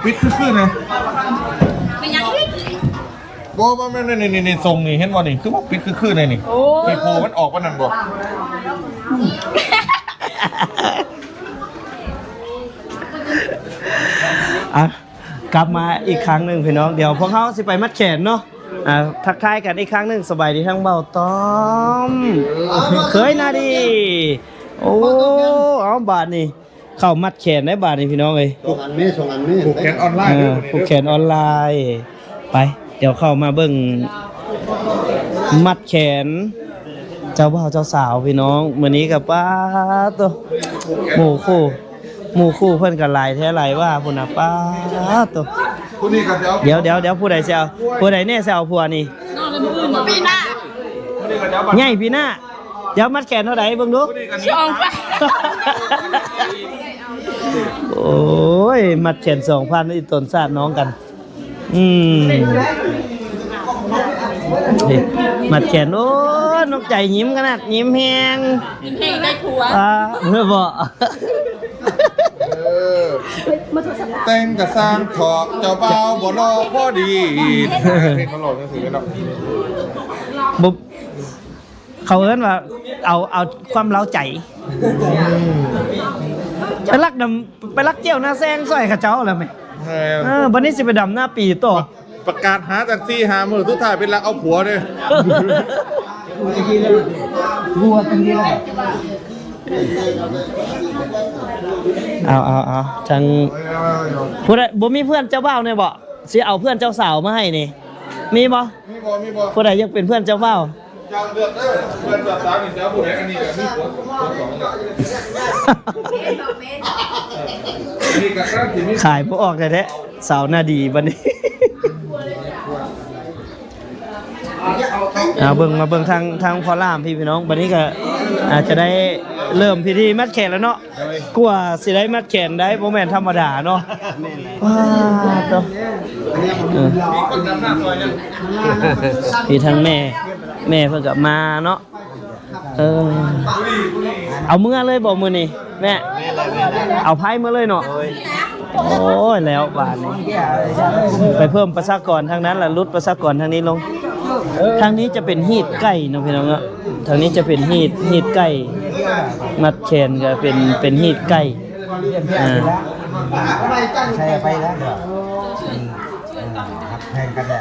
ປິດຄືໆແນ່. ເປັນຫຍັງອີກ? ບໍ່ ບໍ່ແມ່ນ ນີ້ໆໆ ຊົງນີ້ ເຫັນບໍ່ນີ້? ຄືວ່າປິດຄືໆແນ່ນີ້. ໂອ້ຍ ທີ່ໂພມັນອອກປານນັ້ນບໍ່? ອ່ະ ກັບມາອີກຄັ້ງໜຶ່ງພີ່ນ້ອງ, ດຽວພວກເຮົາຊິໄປມັດແຂນເນາະ. ອ່າ ທັກທາຍກັນອີກຄັ້ງໜຶ່ງ, ສະບາຍດີທັງເບົາຕ້ອມ ເຄີຍນາດີ. ໂອ້ ເອົາບາດນີ້ ເຂົ້າມັດແຂນໄດ້ບາດນີ້ພີ່ນ້ອງເອີຍ. ສອງອັນແມ່ ສອງອັນແມ່ ຜູກແຂນອອນລາຍ. ເອີ ຜູກແຂນອອນລາຍ. ໄປ ດຽວເຂົ້າມາເບິ່ງມັດແຂນເຈົ້າບ່າວເຈົ້າສາວພີ່ນ້ອງ. ມື້ນີ້ກໍ ປາດໂຕ ໝູ່ຄູ່ ໝູ່ຄູ່ເພິ່ນກໍຫຼາຍແທ້ຫຼາຍວ່າພຸ້ນນະ. ປາດໂຕ ຜູ້ນີ້ກໍຊິເອົາ ດຽວ ດຽວ ດຽວ ຜູ້ໃດຊິເອົາ ຜູ້ໃດແນ່ຊິເອົາຜົວນີ້? ປີໜ້າ ຜູ້ນີ້ກໍຊິເອົາ ໃຫຍ່ປີໜ້າ. ດຽວມັດແຂນເທົ່າໃດເບິ່ງດູ? ສອງພັນ. ໂອ້ຍ ມັດແຂນສອງພັນ ອີ່ຕົນຊາດນ້ອງກັນ. ອືມ ນີ້ ມັດແຂນ. ໂອ້ ນ້ອງໃຈຍິ້ມຂະໜາດ ຍິ້ມແຮງ ຍິ້ມແຮງໄດ້ຜົວ. ອ່າ ເອີ ບໍ່ ເອີ ແຕ່ງກະສ້າງເຖາະ ເຈົ້າບ່າວບໍ່ຫຼໍ່ພໍດີ. ເພງເຂົາຫຼໍ່ຈັ່ງຊີ້ເນາະ. ບໍ່ ເຂົາເອີ້ນວ່າເອົາ ເອົາຄວາມເລົ້າໃຈ. ໄປລັກນຳ ໄປລັກຈຽວນາແຊງຊ່ອຍເຂົາເຈົ້າແລ້ວແມ. ເອີ ບັດນີ້ຊິໄປດຳນາປີຕໍ່. ປະກາດຫາຈັກສີ່ຫ້າມື້ ສຸດທ້າຍໄປລັກເອົາຜົວເດ້. ເອົາ ເອົາ ເອົາ ທາງ ຜູ້ໃດບໍ່ມີເພື່ອນເຈົ້າບ່າວແນ່ບໍ່? ຊິເອົາເພື່ອນເຈົ້າສາວມາໃຫ້ນີ້ ມີບໍ່? ມີບໍ່ ມີບໍ່? ຜູ້ໃດຢາກເປັນເພື່ອນເຈົ້າບ່າວ? ເຈົ້າເລືອກເດີ ເພື່ອນເຈົ້າສາວນີ້ຈະເອົາຜູ້ໃດ? ອັນນີ້ກໍມີຜົວ ຜົວສອງແລ້ວ ອັນນີ້ກໍກຳລັງຊິມີ ຂາຍບໍ່ອອກແທ້ໆ ສາວໜ້າດີບັດນີ້. ເອົາເບິ່ງ ມາເບິ່ງທາງ ທາງພໍ່ຫຼ້າມພີ້ພີ່ນ້ອງ. ບັດນີ້ກໍອາດຈະໄດ້ເລີ່ມພິທີມັດແຂນແລ້ວເນາະ. ກວ່າຊິໄດ້ມັດແຂນໄດ້ ບໍ່ແມ່ນທຳມະດາເນາະ. ແມ່ນແຫຼະ ວ້າ ໂຕ ເອີ ມີຄົນດຳນ້ຳຊ່ອຍຍັງ? ມີທັງແມ່ ແມ່ເພິ່ນກໍມາເນາະ. ເອີ ເອົາເມືອເລີຍບໍ່ມື້ນີ້ແມ່? ແມ່ນແຫຼະ ແມ່ນແຫຼະ ເອົາໄພ້ເມືອເລີຍເນາະ. ໂດຍ ໂອ້ຍ ແລ້ວບາດນີ້ ໄປເພີ່ມປະຊາກອນທາງນັ້ນລະ ຫຼຸດປະຊາກອນທາງນີ້ລົງ. ທາງນີ້ຈະເປັນຮີດໄກ່ເນາະພີ່ນ້ອງເນາະ. ທາງນີ້ຈະເປັນຮີດ ຮີດໄກ່ ມັດແຂນກໍເປັນ ເປັນຮີດໄກ່. ອ່າ ໃສ່ໄປແລ້ວ ເອີ ຮັກແພງກັນແຫຼະ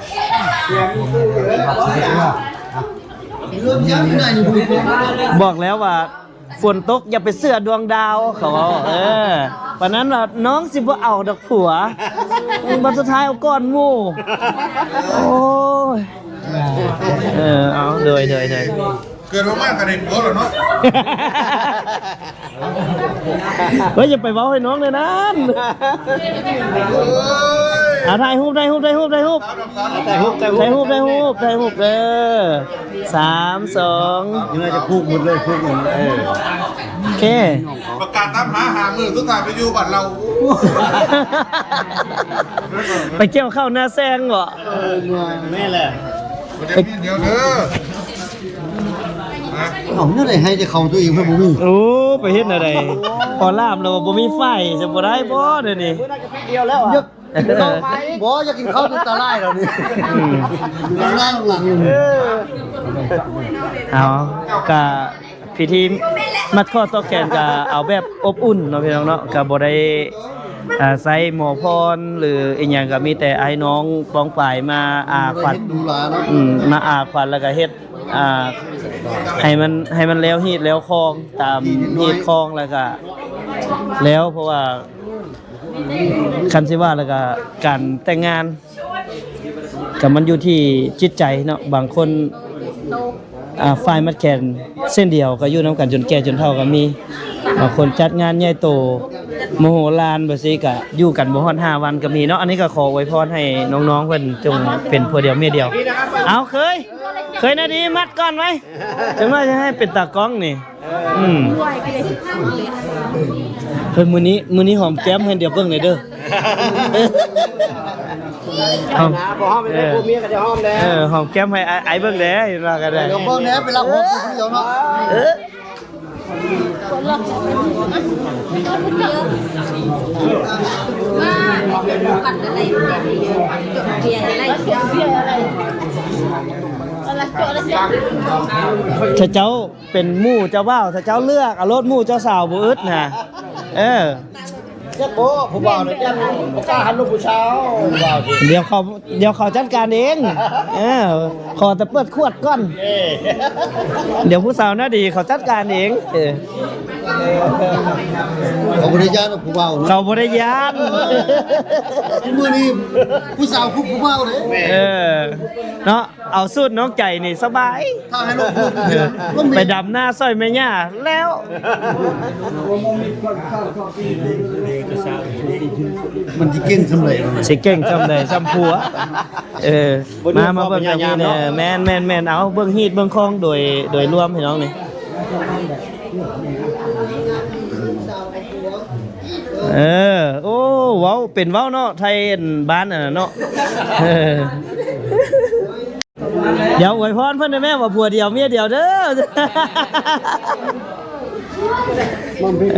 ຮັກຊີວິດເນາະ. ບອກແລ້ວວ່າຝົນຕົກຢ່າໄປເຊື່ອດວງດາວ ເຂົາເວົ້າ. ເອີ ປານນັ້ນວ່ານ້ອງຊິບໍ່ເອົາດອກຜົວ ບັດສຸດທ້າຍເອົາກ່ອນໝູ່. ໂອ້ຍ ເອີ ເອົາ ໂດຍ ໂດຍ ໂດຍ ເກີດມາກໍໄດ້ຜົວແລ້ວເນາະ. ເຮີ້ຍ ຢ່າໄປເວົ້າໃຫ້ນ້ອງແນວນັ້ນ. ອ່າ ຖ່າຍຮູບ ຖ່າຍຮູບ ຖ່າຍຮູບ ຖ່າຍຮູບ ຖ່າຍຮູບ ຖ່າຍຮູບ ຖ່າຍຮູບເດີ ສາມ ສອງ ຍັງໄງຈະຜູກໝົດເລີຍ ຜູກໝົດເລີຍ. ເອີ ໂອເຄ ປະກາດຕາມຫາຫ້າມື້ ສຸດທ້າຍໄປຢູ່ບ້ານລາວ. ໄປກ່ຽວເຂົ້ານາແຊງບໍ? ເອີ ແມ່ນແຫຼະ ໄປ ດຽວເດີ. ເອົາ ແນວໃດໃຫ້ແຕ່ເຂົ້າຕົວເອງເພິ່ນບໍ່ມີ. ໂອ້ ໄປເຮັດແນວໃດ ພໍລາມແລ້ວບໍ່ມີໄຟ ຈະບໍ່ໄດ້ບໍ່ດຽວນີ້? ດຽວແລ້ວ ບໍ່ ຢາກກິນເຂົ້າຈົນຕາລາຍແລ້ວນີ້. ອືມ ຫຼັງໆ ເອີ ເອົາ ກະ ພິທີມັດຂໍ້ຕໍ່ແຂນກະເອົາແບບອົບອຸ່ນເນາະພີ່ນ້ອງເນາະ, ກະບໍ່ໄດ້ ອ່າ ໃຊ້ໝໍພອນ ຫຼື ອີ່ຫຍັງ, ກະມີແຕ່ອ້າຍນ້ອງປ້ອງປາຍມາອາຂວັນ ອືມ ມາອາຂວັນ ແລ້ວກະເຮັດ ອ່າ ໃຫ້ມັນ ໃຫ້ມັນແລ້ວຮີດແລ້ວຄອງ ຕາມຮີດຄອງ ແລ້ວກະແລ້ວ. ເພາະວ່າຄັນຊິວ່າແລ້ວກະການແຕ່ງງານ ກໍມັນຢູ່ທີ່ຈິດໃຈເນາະ, ບາງຄົນ ອ່າ ຝ່າຍມັດແຂນເຊັ່ນດຽວກໍຢູ່ນຳກັນຈົນແກ່ຈົນເຖົ້າກໍມີ, ບາງຄົນຈັດງານໃຫຍ່ໂຕມະໂຫລານແບບຊີ້ກໍຢູ່ກັນບໍ່ຮອດຫ້າວັນກໍມີເນາະ. ອັນນີ້ກໍຂໍອວຍພອນໃຫ້ນ້ອງໆເພິ່ນຈົ່ງເປັນຜົວດຽວເມຍດຽວ. ເອົາ ເຄີຍ ເຄີຍນາດີ ມັດກ່ອນໄວ້ ຈັ່ງໜ້ອຍຈະໃຫ້ເປັນຕາກ້ອງນີ້. ອືມ ເຮີ້ຍ ມື້ນີ້ ມື້ນີ້ຫອມແກ້ມໃຫ້ດຽວເບິ່ງແດ່ເດີ. ຫອມ ບໍ່ຫອມໄດ້ ເອີ ຜົວເມຍກໍຈະຫອມແລ້ວ. ເອີ ຫອມແກ້ມໃຫ້ອ້າຍ ອ້າຍເບິ່ງແດ່ ເຫັນວ່າກໍໄດ້ ເບິ່ງແດ່ ໄປລັກຫົວຜູ້ດຽວເນາະ. ເອີ ຖ້າເຈົ້າເປັນໝູ່ເຈົ້າບ່າວ ຖ້າເຈົ້າເລືອກເອົາໂລດ ໝູ່ເຈົ້າສາວບໍ່ອຶດນະ. ເອີ ຈັກບໍ່ ຜູ້ບ່າວນີ້ ຢ້ານບໍ່ກ້າຫັນລູກຜູ້ສາວ ຜູ້ບ່າວນີ້ ດຽວເຂົາ ດຽວເຂົາຈັດການເອງ. ເອີ ຂໍແຕ່ເປີດຂວດກ່ອນ ເອີ ດຽວຜູ້ສາວໜ້າດີເຂົາຈັດການເອງ. ເອີ ເຂົາບໍ່ໄດ້ຢ້ານຜູ້ບ່າວເນາະ ເຂົາບໍ່ໄດ້ຢ້ານ. ມື້ນີ້ຜູ້ສາວຄຸບຜູ້ບ່າວເດ້. ເອີ ເນາະ ເອົາສູດນ້ອງໃຈນີ້ສະບາຍ ຖ້າໃຫ້ລົງ ໄປດຳນາຊ່ອຍແມ່ຍ່າແລ້ວ ມັນຊິເກັ່ງສ່ຳໃດ ຊິເກັ່ງສ່ຳໃດ ສ່ຳຜົວ. ເອີ ມາ ມາເບິ່ງທາງນີ້ແດ່. ແມ່ນໆໆ ເອົາເບິ່ງຮີດເບິ່ງຄອງໂດຍ ໂດຍລວມພີ່ນ້ອງນີ້. ເອີ ໂອ້ ເວົ້າເປັນເວົ້າເນາະ ໄທບ້ານອັນນັ້ນເນາະ. ເອີ ດຽວອວຍພອນເພິ່ນໄດ້ແມ່ ວ່າຜົວດຽວເມຍດຽວເດີ.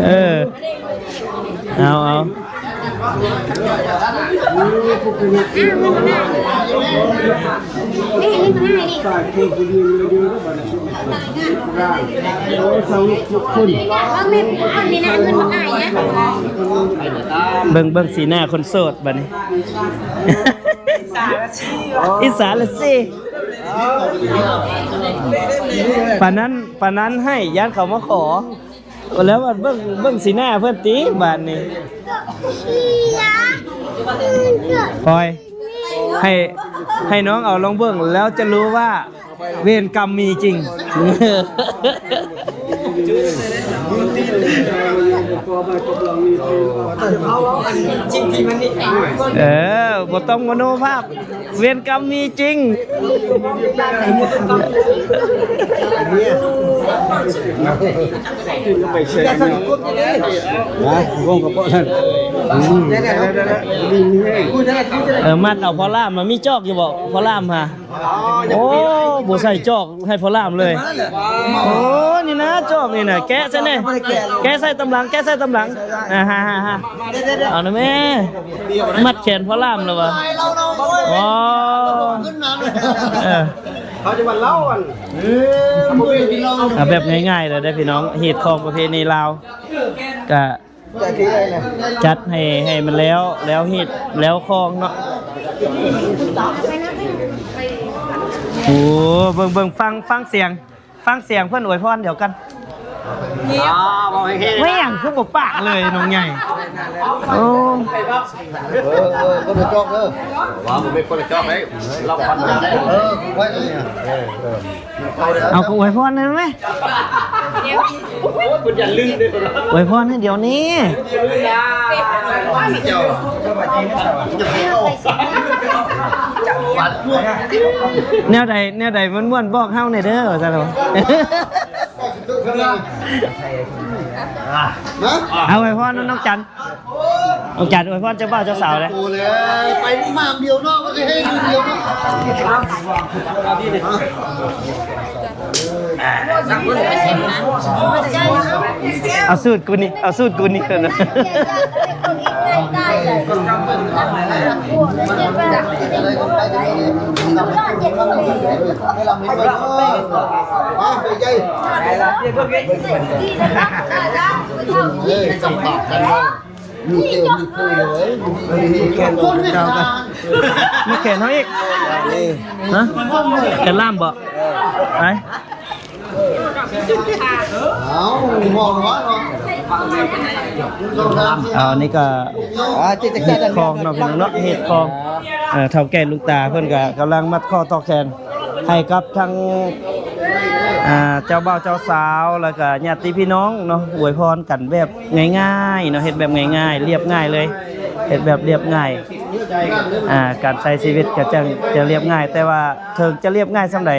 ເອີ ເອົາ ເອົາ ເບິ່ງ ເບິ່ງສີໜ້າຄົນໂສດບາດນີ້ ອິດສາລະຊີ ປານນັ້ນ ປານນັ້ນໃຫ້ ຢ້ານເຂົາມາຂໍ. ແລ້ວເບິ່ງ ເບິ່ງສີໜ້າເພິ່ນຕິບາດນີ້. ຄອຍ ໃຫ້ ໃຫ້ນ້ອງເອົາລອງເບິ່ງ ແລ້ວຈະຮູ້ວ່າເວນກຳມີຈິງ. ເອີ ບໍ່ຕ້ອງມະໂນພາບ ເວນກຳມີຈິງ. ເອີ ມັດເອົາພໍ່ຫຼ້າມ ມັນມີຈອກຢູ່ບໍ່ ພໍ່ຫຼ້າມຫາ? ໂອ້ ບໍ່ໃສ່ຈອກໃຫ້ພໍ່ຫຼ້າມເລີຍ. ໂອ້ ນີ້ນະ ຈອກນີ້ນະ ແກະໃສ່ແດ່ ແກະໃສ່ຕຳຫຼັງ ແກະໃສ່ຕຳຫຼັງ. ອ່າ ເອົານະແມ່ ມັດແຂນພໍ່ຫຼ້າມແລ້ວວະ. ອໍ ເອີ ເຂົາຈະມາເລົ່າອັນ ເອົາແບບງ່າຍໆເລີຍເດີພີ່ນ້ອງ ຮີດຄອງປະເພນີລາວ ກະຈັດໃຫ້ ໃຫ້ມັນແລ້ວ ແລ້ວຮີດແລ້ວຄອງເນາະ. ໂອ້ ເບິ່ງ ເບິ່ງ ຟັງ ຟັງສຽງ ຟັງສຽງເພິ່ນອວຍພອນດຽວກັນ. ແມ່ງຄືບໍ່ປາກເລີຍນ້ອງໃຫຍ່. ໂອ້ ເອີ ເອີ ຄົນລະຈອກເດີ ວ່າບໍ່ແມ່ນຄົນລະຈອກເດ້ ລາວຄວັນເດີ. ເອີ ໄວ້ເລີຍ ເອີ ເອີ ເອົາ ກໍອວຍພອນໄດ້ໄໝ? ອວຍພອນໃຫ້ດຽວນີ້. ແນວໃດ ແນວໃດມ່ວນໆ ບອກເຮົາແດ່ເດີ ວ່າຊັ້ນ. ເອົາ ອວຍພອນນຳນ້ອງຈັນ. ອາຈານອວຍພອນເຈົ້າບ່າວເຈົ້າສາວແຫຼະ. ໂອ້ແລ້ວ ໄປມາດຽວເນາະ ມັນຊິເຮັດດຽວເນາະ. ເອົາສູດກູນີ້ ເອົາສູດກູນີ້ເດີ. ເອີຍ ສຳພາດກັນເນາະ. ມີແຂນເຮົາອີກ. ຮະ? ແຂນລ່າມບໍ່? ໄປ. ເອົາ ມອງວ່າເນາະ. ເອົາ ນີ້ກໍຮີດຄອງເນາະ ພີ່ນ້ອງເນາະ ຮີດຄອງ. ເອີ ເຖົ້າແກ່ລຸງຕາເພິ່ນກໍກຳລັງມັດຂໍ້ຕໍ່ແຂນ ໃຫ້ກັບທັງ ອ່າ ເຈົ້າບ່າວເຈົ້າສາວ ແລ້ວກະຍາດຕິພີ່ນ້ອງເນາະ ອວຍພອນກັນແບບງ່າຍໆເນາະ ເຮັດແບບງ່າຍໆ ລຽບງ່າຍເລີຍ ເຮັດແບບລຽບງ່າຍ. ອ່າ ການໃຊ້ຊີວິດກະຈັ່ງຈະລຽບງ່າຍ ແຕ່ວ່າເຖິງຈະລຽບງ່າຍສ່ຳໃດ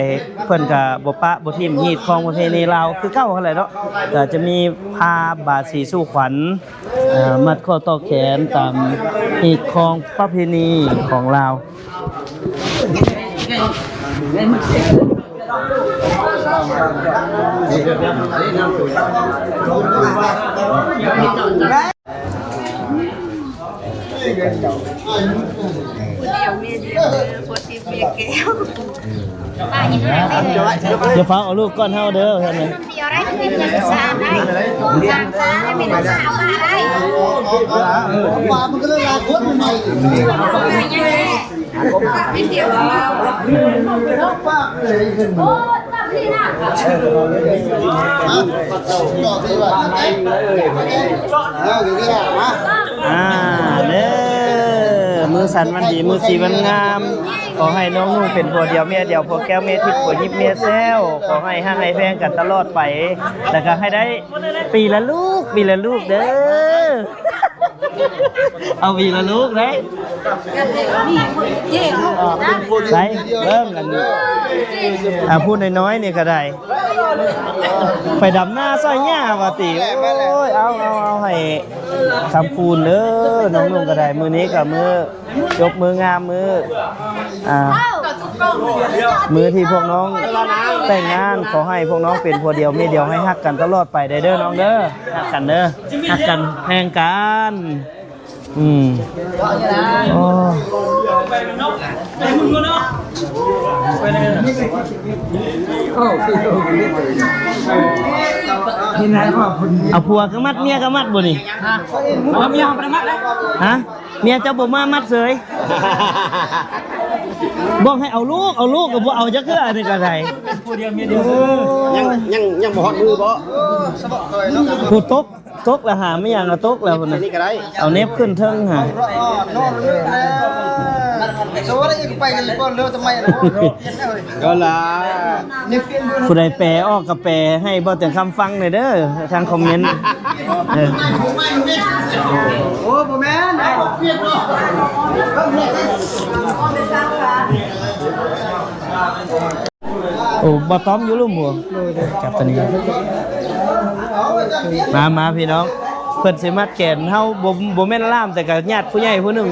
ເພິ່ນກະບໍ່ປະບໍ່ຖິ້ມຮີດຄອງປະເພນີລາວຄືເກົ່າຫັ້ນແຫຼະເນາະ. ກະຈະມີຜ້າບາສີສູ່ຂວັນ ອ່າ ມັດຂໍ້ຕໍ່ແຂນຕາມຮີດຄອງປະເພນີຂອງລາວ. ຢ່າຟ້າວເອົາລູກກ່ອນເຮົາເດີ ເຫັນໄໝ? ອ່າ ເດີ ມື້ສັນວັນດີ ມື້ສີວັນງາມ ຂໍໃຫ້ນ້ອງນຸ່ງເປັນຜົວດຽວເມຍດຽວ ຜົວແກ້ວເມຍທິບ ຜົວຍິບເມຍແຊວ ຂໍໃຫ້ຮັກໃຫ້ແພງກັນຕະຫຼອດໄປ ແລ້ວກໍໃຫ້ໄດ້ ປີລະລູກ ປີລະລູກເດີ ເອົາປີລະລູກໄດ້ ໃສເບິ່ງອັນ ອ່າ ຜູ້ນ້ອຍໆນີ້ກໍໄດ້ ໄປດຳນາຊ່ອຍຫຍ້າວ່າຕິ ໂອ້ຍ ເອົາ ເອົາ ເອົາໃຫ້ຄຳຄູນເດີ ນ້ອງນຸ່ງກໍໄດ້ ມື້ນີ້ກໍມື້ ຈົບມື້ງາມ ມື້ ອ່າ ມື້ທີ່ພວກນ້ອງແຕ່ງງານ ຂໍໃຫ້ພວກນ້ອງເປັນຜົວດຽວເມຍດຽວ ໃຫ້ຮັກກັນຕະຫຼອດໄປເດີ ເດີນ້ອງເດີ ຮັກກັນເດີ ຮັກກັນແພງກັນ ອືມ ໂອ້ ເອົາຜົວກໍມັດ ເມຍກໍມັດບໍ່ນີ້? ເອົາເມຍເຮົາບໍ່ໄດ້ມັດເດ້ ຮະ? ເມຍເຈົ້າບໍ່ມາມັດເສີຍ ບອກໃຫ້ເອົາລູກ ເອົາລູກກໍບໍ່ເອົາຈັກເທື່ອ ອັນນີ້ກໍໄດ້ ຍັງ ຍັງ ຍັງບໍ່ຮອດມື້ບໍ? ໂອ້ ສະບາຍເນາະ ຜູ້ຕົກ ຕົກແລ້ວຫາ ມີຫຍັງກໍຕົກແລ້ວພຸ້ນນະ ນີ້ກໍໄດ້ ເອົາເໜັບຂຶ້ນເທິງຫາ ນອນເລີຍ ສະບາຍ ໄປກັນເລີຍ ເລີຍທຳໄມນະ ກໍລະ ຜູ້ໃດແປອອກກໍແປໃຫ້ບໍ່ແຕ່ງຄຳຟັງແດ່ເດີ ທາງຄອມເມັນ ເອີ ໂອ້ ບໍ່ແມ່ນ ໂອ້ ບໍ່ຕ້ອມຢູ່ລຸ່ມບໍ່? ໂດຍ ໂດຍ ຈັບຕົວນີ້ ມາ ມາ ພີ່ນ້ອງ ເພິ່ນຊິມັດແຂນເຮົາ ບໍ່ ບໍ່ແມ່ນລ່າມ ແຕ່ກໍຍາດຜູ້ໃຫຍ່ຜູ້ໜຶ່ງ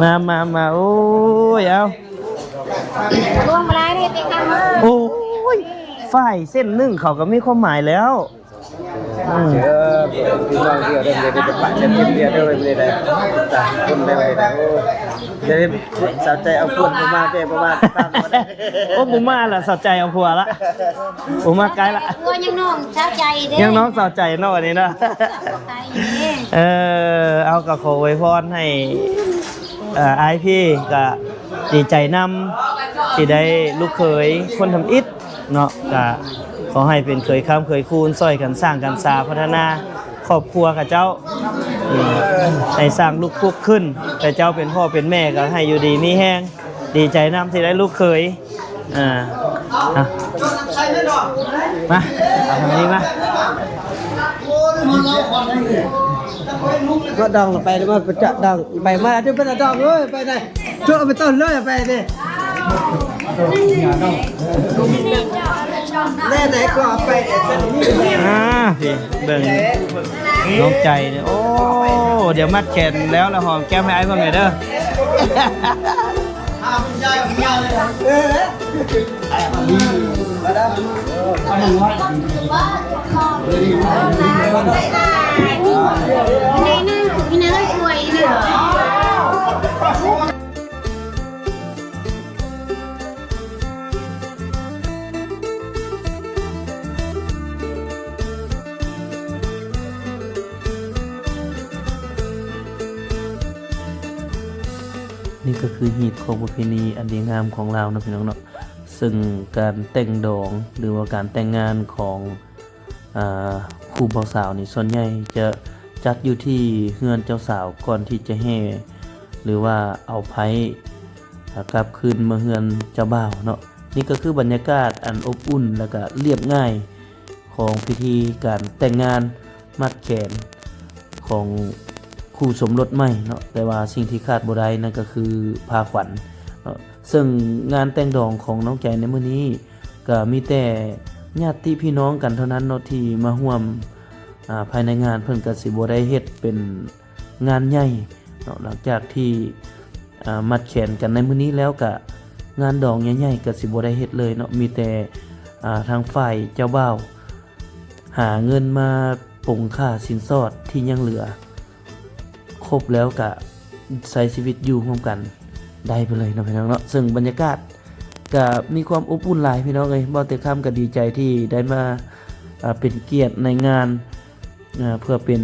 ມາ ມາ ມາ ໂອ້ຍ ເອົາ ລວມບໍ່ຫຼາຍເດ້ ຕິງທຳເອີຍ ໂອ້ຍ ຝ້າຍເສັ້ນໜຶ່ງເຂົາກໍມີຄວາມໝາຍແລ້ວ ອືມ ເດີ ພີ່ນ້ອງທີ່ເດີ ໄດ້ໄດ້ປະເຈັບເຈັບເດືອດເດີ ໄດ້ໄດ້ຕາຄົນໄດ້ໄດ້ ໂອ້ ຈະໄດ້ສາວໃຈເອົາຄົນບໍ່ມາແປ້ບໍ່ມາຕາມບໍ່ໄດ້ ໂອ້ ບໍ່ມາລະ ສາວໃຈເອົາຜົວລະ ບໍ່ມາໃກ້ລະ ຜົວຍັງນ້ອງສາວໃຈເດ້ ຍັງນ້ອງສາວໃຈເນາະ ອັນນີ້ເນາະ ເອີ ເອົາ ກໍຂໍອວຍພອນໃຫ້ ເອີ ອ້າຍພີ່ກໍດີໃຈນຳ ທີ່ໄດ້ລູກເຂີຍຄົນທຳອິດເນາະ ກໍຂໍໃຫ້ເປັນເຂີຍຄ້ຳເຂີຍຄູນ ຊ່ອຍກັນສ້າງກັນສາພັດທະນາຄອບຄົວເຂົາເຈົ້າ ອືມ ໃຫ້ສ້າງລູກປຸກຂຶ້ນ ເຂົາເຈົ້າເປັນພໍ່ເປັນແມ່ກໍໃຫ້ຢູ່ດີມີແຮງ ດີໃຈນຳທີ່ໄດ້ລູກເຂີຍ ອ່າ ອ່ະ ມາ ເອົາທາງນີ້ມາ ກໍດອງລະໄປ ມາປະຈະດອງໄປ ມາເດີ ເປັນດອງເອີຍ ໄປໄດ້ ໂຈະໄປຕົ້ນເລີຍ ໄປເດ້ ແລ້ວໃດກໍໄປ ອ່າ ພີ່ ເບິ່ງ ນ້ອງໃຈນີ້ ໂອ້ ດຽວມັດແຂນແລ້ວລະຫອມແກ້ມໃຫ້ອ້າຍເບິ່ງແດ່ເດີ. ນີ້ກໍຄືຮີດຄອງປະເພນີອັນດີງາມຂອງລາວເນາະ ພີ່ນ້ອງເນາະ, ເຊິ່ງການແຕ່ງດອງ ຫຼືວ່າການແຕ່ງງານຂອງ ອ່າ ຄູ່ບ່າວສາວນີ້ ສ່ວນໃຫຍ່ຈະຈັດຢູ່ທີ່ເຮືອນເຈົ້າສາວກ່ອນທີ່ຈະແຫ່ ຫຼືວ່າເອົາໄພ້ ອ່າ ກັບຄືນມາເຮືອນເຈົ້າບ່າວເນາະ. ນີ້ກໍຄືບັນຍາກາດອັນອົບອຸ່ນ ແລະກະລຽບງ່າຍຂອງພິທີການແຕ່ງງານມັດແຂນຂອງຄູ່ສົມລົດໃໝ່ເນາະ, ແຕ່ວ່າສິ່ງທີ່ຂາດບໍ່ໄດ້ນັ້ນກໍຄືພາຂວັນເນາະ. ເຊິ່ງງານແຕ່ງດອງຂອງນ້ອງໃຈໃນມື້ນີ້ ກໍມີແຕ່ຍາດຕິພີ່ນ້ອງກັນເທົ່ານັ້ນເນາະ ທີ່ມາຮ່ວມ ອ່າ ພາຍໃນງານ. ເພິ່ນກໍຊິບໍ່ໄດ້ເຮັດເປັນງານໃຫຍ່ເນາະ, ຫຼັງຈາກທີ່ ອ່າ ມັດແຂນກັນໃນມື້ນີ້ແລ້ວ ກະ ງານດອງໃຫຍ່ໆກໍຊິບໍ່ໄດ້ເຮັດເລີຍເນາະ, ມີແຕ່ ອ່າ ທາງຝ່າຍເຈົ້າບ່າວຫາເງິນມາປົງຄ່າສິນສອດທີ່ຍັງເຫຼືອ ຄົບແລ້ວກະໃຊ້ຊີວິດຢູ່ຮ່ວມກັນໄດ້ໄປເລີຍເນາະ ພີ່ນ້ອງເນາະ. ເຊິ່ງບັນຍາກາດກະມີຄວາມອົບອຸ່ນຫຼາຍ ພີ່ນ້ອງເອີຍ. ບ່າວເຕັກຄຳກະດີໃຈທີ່ໄດ້ມາ ອ່າ ເປັນກຽດໃນງານ ອ່າ ເພື່ອເປັນ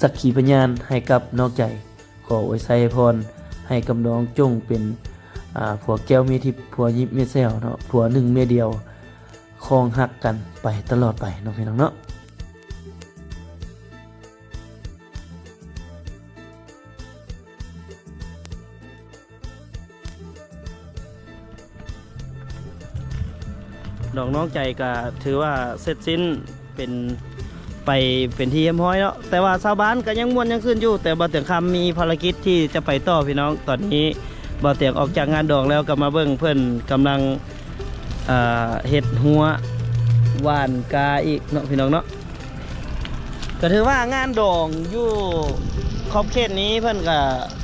ສັກຂີພະຍານໃຫ້ກັບນ້ອງໃຈ. ຂໍອວຍໄຊພອນໃຫ້ກັບນ້ອງຈົ່ງເປັນ ອ່າ ຜົວແກ້ວເມຍທິບ ຜົວຍິບເມຍແຊວເນາະ, ຜົວໜຶ່ງເມຍດຽວ ຄອງຮັກກັນໄປຕະຫຼອດໄປເນາະ ພີ່ນ້ອງເນາະ. ດອງນ້ອງໃຈກໍຖືວ່າເສັດສິ້ນເປັນ ໄປເປັນທີ່ຮຽບຮ້ອຍເນາະ, ແຕ່ວ່າຊາວບ້ານກໍຍັງມ່ວນຍັງຊື່ນຢູ່, ແຕ່ບ່າວຕຽງຄຳມີພາລະກິດທີ່ຈະໄປຕໍ່ ພີ່ນ້ອງ. ຕອນນີ້ບ່າວຕຽງອອກຈາກງານດອງແລ້ວ ກໍມາເບິ່ງເພິ່ນກຳລັງ ເອີ ເຮັດຮົ້ວຫວ່ານກາອີກເນາະ ພີ່ນ້ອງເນາະ. ກໍຖືວ່າງານດອງຢູ່ຂອບເຂດນີ້ເພິ່ນກໍ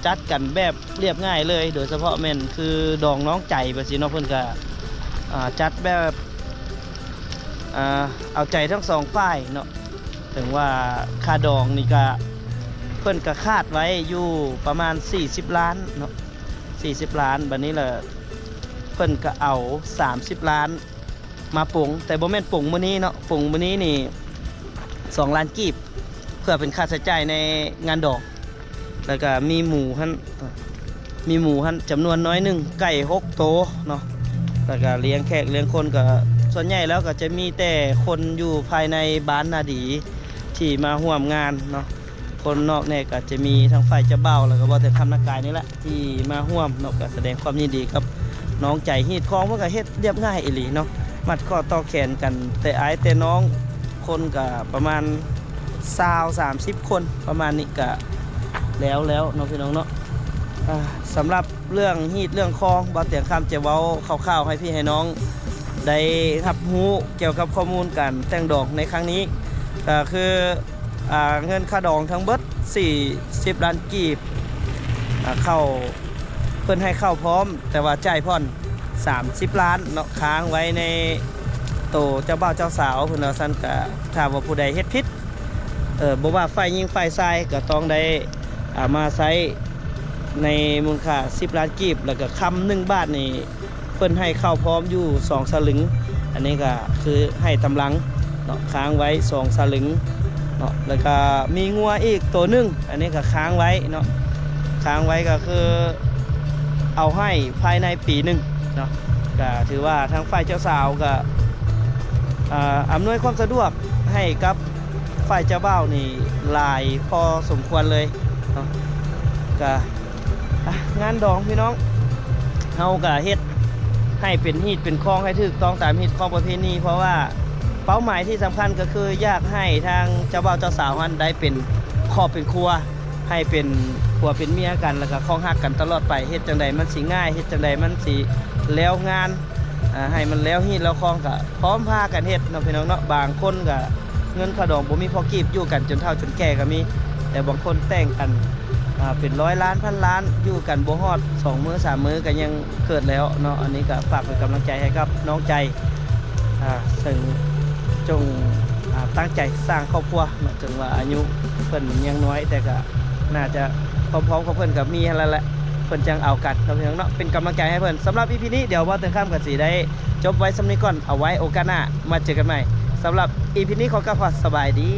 ຈັດກັນແບບລຽບງ່າຍເລີຍ, ໂດຍສະເພາະແມ່ນຄືດອງນ້ອງໃຈແບບຊີ້ເນາະ, ເພິ່ນກໍ ອ່າ ຈັດແບບ ອ່າ ເອົາໃຈທັງສອງຝ່າຍເນາະ. ເຖິງວ່າຄ່າດອງນີ້ກະ ເພິ່ນກະຄາດໄວ້ຢູ່ປະມານສີ່ສິບລ້ານເນາະ, ສີ່ສິບລ້ານ. ບັດນີ້ລະເພິ່ນກະເອົາສາມສິບລ້ານມາປົງ, ແຕ່ບໍ່ແມ່ນປົງມື້ນີ້ເນາະ, ປົງມື້ນີ້ນີ້ສອງລ້ານກີບ ເພື່ອເປັນຄ່າໃຊ້ຈ່າຍໃນງານດອງ. ແລ້ວກະມີໝູຫັ້ນ ມີໝູຫັ້ນຈຳນວນໜ້ອຍໜຶ່ງ, ໄກ່ຫົກໂຕເນາະ, ແລ້ວກະລ້ຽງແຂກລ້ຽງຄົນ ກະສ່ວນໃຫຍ່ແລ້ວກະຈະມີແຕ່ຄົນຢູ່ພາຍໃນບ້ານນາດີທີ່ມາຮ່ວມງານເນາະ. ຄົນນອກແດ່ກະຈະມີທັງຝ່າຍເຈົ້າບ່າວ ແລ້ວກະບໍ່ແຕ່ຄຳນາກາຍນີ້ແຫຼະທີ່ມາຮ່ວມເນາະ, ກະສະແດງຄວາມຍິນດີກັບນ້ອງໃຈ. ຮີດຄອງເພິ່ນກະເຮັດລຽບງ່າຍອີ່ຫຼີເນາະ, ມັດຂໍ້ຕໍ່ແຂນກັນແຕ່ອ້າຍແຕ່ນ້ອງ, ຄົນກະປະມານຊາວ ສາມສິບຄົນປະມານນີ້ກະແລ້ວແລ້ວເນາະ ພີ່ນ້ອງເນາະ. ອ່າ ສຳລັບເລື່ອງຮີດເລື່ອງຄອງ ບ່າວຕຽງຄຳຈະເວົ້າຄ່າວໆໃຫ້ພີ່ໃຫ້ນ້ອງໄດ້ຮັບຮູ້ກ່ຽວກັບຂໍ້ມູນການແຕ່ງດອງໃນຄັ້ງນີ້ ກະຄື ອ່າ ເງິນຄ່າດອງທັງເບິດສີ່ສິບລ້ານກີບ ອ່າ ເຂົ້າ ເພິ່ນໃຫ້ເຂົ້າພ້ອມ ແຕ່ວ່າຈ່າຍຜ່ອນສາມສິບລ້ານເນາະ, ຄ້າງໄວ້ໃນໂຕເຈົ້າບ່າວເຈົ້າສາວເພິ່ນວ່າຊັ້ນ. ກະຖ້າວ່າຜູ້ໃດເຮັດຜິດ ເອີ ບໍ່ວ່າຝ່າຍຍິງຝ່າຍຊາຍ ກໍຕ້ອງໄດ້ ອ່າ ມາໃຊ້ໃນມູນຄ່າສິບລ້ານກີບ, ແລ້ວກໍຄຳໜຶ່ງບາດນີ້ ເພິ່ນໃຫ້ເຂົ້າພ້ອມຢູ່ສອງສະລຶງ, ອັນນີ້ກໍຄືໃຫ້ຕຳລັງເນາະ, ຄ້າງໄວ້ສອງສະລຶງເນາະ. ແລ້ວກໍມີງົວອີກໂຕໜຶ່ງ, ອັນນີ້ກໍຄ້າງໄວ້ເນາະ, ຄ້າງໄວ້ກໍຄືເອົາໃຫ້ພາຍໃນປີໜຶ່ງເນາະ. ກໍຖືວ່າທາງຝ່າຍເຈົ້າສາວກໍ ອ່າ ອຳນວຍຄວາມສະດວກໃຫ້ກັບຝ່າຍເຈົ້າບ່າວນີ້ຫຼາຍພໍສົມຄວນເລີຍເນາະ. ກໍ ອ່ະ ງານດອງພີ່ນ້ອງ ເຮົາກະເຮັດໃຫ້ເປັນຮີດເປັນຄອງ ໃຫ້ຖືກຕ້ອງຕາມຮີດຄອງປະເພນີ, ເພາະວ່າເປົ້າໝາຍທີ່ສຳຄັນກໍຄືຢາກໃຫ້ທາງເຈົ້າບ່າວເຈົ້າສາວຫັ້ນໄດ້ເປັນຄອບເປັນຄົວ, ໃຫ້ເປັນຜົວເປັນເມຍກັນ ແລ້ວກະຄອງຮັກກັນຕະຫຼອດໄປ. ເຮັດຈັ່ງໃດມັນຊິງ່າຍ, ເຮັດຈັ່ງໃດມັນຊິແລ້ວງານ ອ່າ ໃຫ້ມັນແລ້ວຮີດແລ້ວຄອງ ກະພ້ອມພາກັນເຮັດເນາະ ພີ່ນ້ອງເນາະ. ບາງຄົນກະເງິນຄ່າດອງບໍ່ມີພໍກີບ ຢູ່ກັນຈົນເຖົ້າຈົນແກ່ກໍມີ, ແຕ່ບາງຄົນແຕ່ງກັນ ອ່າ ເປັນຮ້ອຍລ້ານພັນລ້ານ ຢູ່ກັນບໍ່ຮອດສອງມື້ສາມມື້ກໍຍັງເກີດແລ້ວເນາະ. ອັນນີ້ກໍຝາກເປັນກຳລັງໃຈໃຫ້ກັບນ້ອງໃຈ ອ່າ ເຊິ່ງຈົ່ງ ອ່າ ຕັ້ງໃຈສ້າງຄອບຄົວເນາະ. ເຖິງວ່າອາຍຸເພິ່ນຍັງນ້ອຍ ແຕ່ກໍໜ້າຈະຄວາມພ້ອມຂອງເພິ່ນກໍມີຫັ້ນແຫຼະ ເພິ່ນຈັ່ງເອົາກັນເນາະ ພີ່ນ້ອງເນາະ. ເປັນກຳລັງໃຈໃຫ້ເພິ່ນ. ສຳລັບອີພີນີ້ ດຽວບ່າວເຕີງຄຳກໍຊິໄດ້ຈົບໄວ້ສ່ຳນີ້ກ່ອນ, ເອົາໄວ້ໂອກາດໜ້າມາເຈີກັນໃໝ່. ສຳລັບອີພີນີ້ ຂໍກ່າວຄຳວ່າສະບາຍດີ.